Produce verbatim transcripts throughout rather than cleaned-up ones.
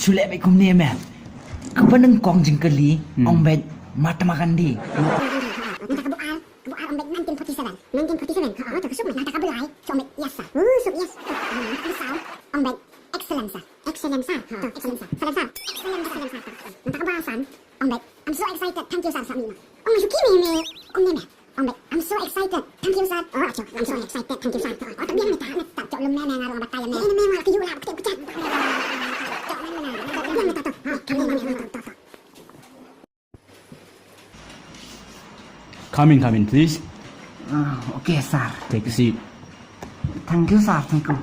Shu leh beit kumne me. Kaba nyngkong jingkylli, hmm, ong beit Mahatma Gandhi. Mynta ka buaid, ka buaid ong beit nineteen forty-seven. Nineteen forty-seven. Ha, to ka suk me, mynta ka buaid, suk ong beit yes sir. Woo, suk yes. Mynta ka buaid, ong beit excellent sir. Excellent sir. Ha, excellent sir. Excellent sir. Excellent sir. Excellent sir. Mynta ka buaid san, ong beit I'm so excited. Thank you sir. Sa mi na. Ong me shu ki me me. Kumne me. Ong beit I'm so excited. Thank you sir. Oh, acho. I'm so excited. Thank you sir. Oh, to biang me ta, me ta, to lum me me nga rong batai me. Ine me nga ki yu la, kete kuchat. Biang me ta to. Come in, come in, please. Ah, okay, sir. Take a seat. Thank you, sir. Thank you.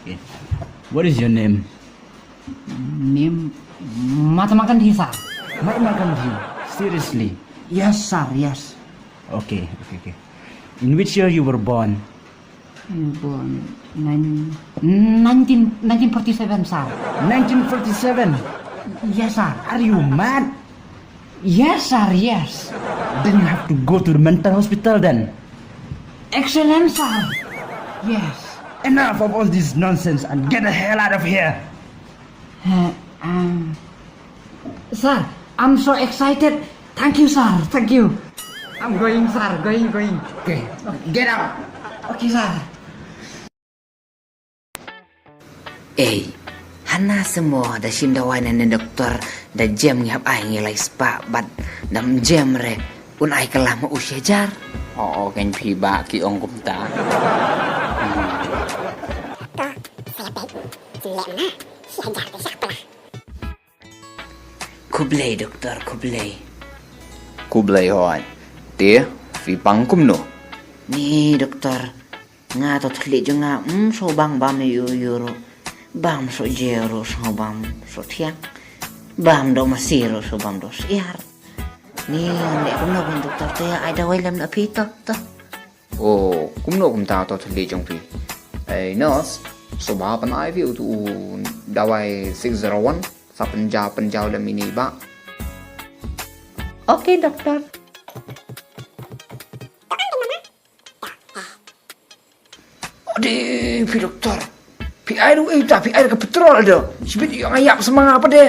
Okay. What is your name? Name Mahatma Gandhi, sir. Mahatma Gandhi. Seriously? Yes, sir. Yes. Okay, okay, okay. In which year you were born? Born nine, nineteen, nineteen forty-seven, sir. Nineteen forty-seven? Yes, sir. Are you mad? Yes, sir, yes. Then you have to go to the mental hospital then. Excellent, sir. Yes. Enough of all this nonsense and get the hell out of here. Uh, um, sir, I'm so excited. Thank you, sir. Thank you. I'm going, sir. Going, going. Okay, get out. Okay, sir. Ei, hana se mo da shim dawai na ne doktor, da jem ngi hap ai ngi lai spah bad da jem re un ai kylla ma u shi hajar. O, o, kan phi ba ki ong kumta. Hmm. Doktor, saya pek, jelek mana? Shi hajar te siapa lah? Khublei doktor, khublei. Khublei hoi. Te, phi pang kumno? Ni doktor, nga to thylliej jong nga, mm, so bang bam yu yu ruh. Bam so je ruh so bam so thiang. Bam do masi ruh so bam do siar. Ni ngan leh kumno ban doktor te ai dawai lem na phi to, to. O, kumno kumta to thylliej jong phi. Ei nurse, so ba pynai phi utu u dawai six zero one. Sa pynjaw pynjaw lem ine ba. Okay doktor. Ade, phi doktor. Phi ai ruh ita, phi ai ka petrol ado. Shibit ïa nga ïap sa ma nga pat de.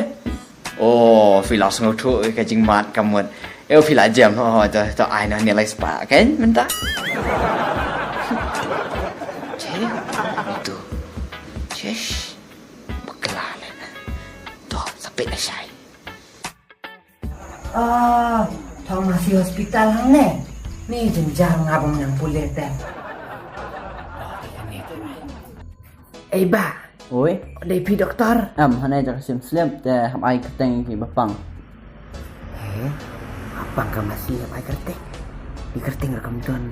O, phi la sngewthuh ka jingmut ka mut. Ïa phi la jem, o, to, to ai na ne lai spah kan mynta. Che, to. Chesh. Bakla leh na. To, sa peit na shai. Ah, thong masi hospital hangne. Ni jynjar nga bym nang pule te. Ei ba. Oi. Dei phi doktor? Em, hangne jaka sim slem te hap ai kyrteng ki ba pang. He, hap pang ka masi hap ai kyrteng. Ki kyrteng ruh kam don.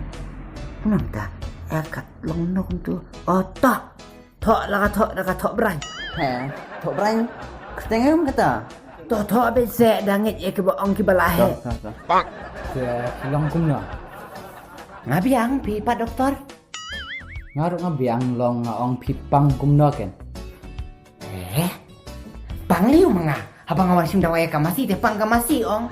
Namta, eh, kat long no kumtu. Oh, tok. Thoh la ka thoh, la ka thoh brang. He, thoh brang. Kyrteng em kata. Thoh thoh beit seh da ngeit ïa kiba ong kiba la he. Thoh, thoh, thoh. Te phi long kumno? Nga biang phi pat doktor. Nga ruh nga biang long nga ong phi pang kumno ken. Eh? Pang liu ma nga. Haba nga wan shim dawai ïa ka masi te pang ka masi ong.